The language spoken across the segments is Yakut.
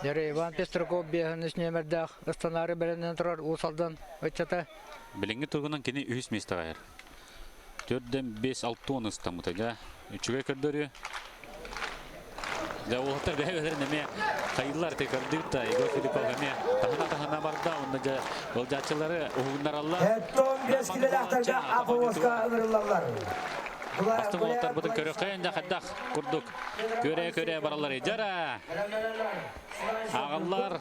Дьэрэ Иван Пестряков биэһин үс нүөмэрдээх ыстанаары бэлэмнэнэн турар Уус Алдан ыччата. Билиҥҥи туругунан кини үһүс миэстэҕэ иһэр. Төрдөн 5 6 ыстаммыта дьэ. Үчүгэй көрдөрүү. Дьэ уолаттар бэйэ-бэйэлэрин эмиэ хайыыллар ти көрдүүт да Егор Филиппов эмиэ таһына-таһына барда уонна дьэ былдьааччылары уһугуннараллар. Эттон бэскилэлээхтэргэ АПОСка ыҥырыллаллар. Бастыҥ уолаттарбытын көрүөххэйин дьэ хайдах курдук көрө-көрө бараллар. Дьара! Ааҕаллар.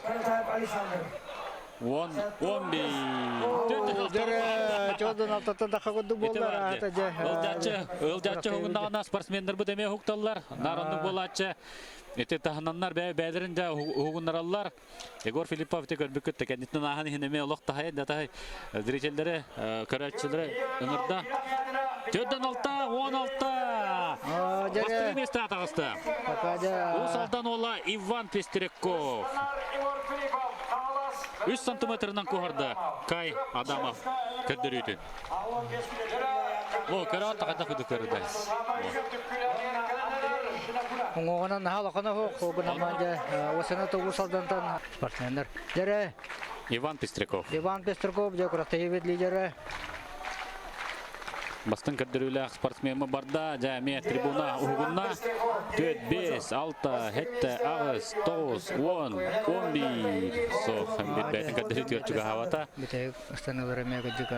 10, 11. Дьэрэ, чолдон алтаттан тахха курдук буоллар аата дьэ. Ылдьааччы, ылдьааччы уһугуннаҕына спортсменнарбыт эмиэ уһукталлар. Наар оннук буолааччы. Ити таһынаннар бэйэлэрин дьэ уһугуннараллар. Егор Филиппов ити көрбүккүт да кэнниттэн ааһан иһин эмиэ олох таһайан да таһай зрителлэри, көрөөччүлэри ыҥырда. Төрдөн алта, 16. Бастакы миэстэҕэ таҕыста. Уус Алдан уола Иван Пестряков. Үс сантиметрынан куһарда Кай Адамов көрдөрүүтүн. О, көрө тахата кыды көрдө. Уҥуоҕунан наһаа улахана суох, угунамаан дьэ осена тугу салдантан спортсменнар. Дьэрэ Иван Пестряков. Иван Пестряков дьэ күрэхтэһиибит лидерэ. Бастыҥ көрдөрүүлээх спортсменмы барда, дьэ эмиэ трибуна уһугунна. 4, 5, 6, 7, 8, 9, 10, 11. Суох, бэйэтин көрдөрүүтүгэр чугаһаабата. Бүтэһик ыстаныылар эмиэ кырдьык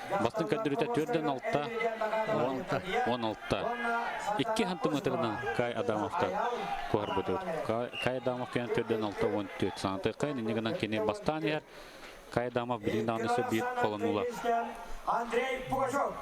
Бастыҥ көрдөрүүтэ 4-дэн 6, 10, 16. Икки хантымыытырынан Кай Адамовтан куһарбытыт. Кай Адамов кэлэн 4-дэн 6, 14 санатыахха инньэ гынан кини бастаан иһэр. Кай Адамов билигин даҕаны өссө биир холонуулаах. Андрей Пугачев.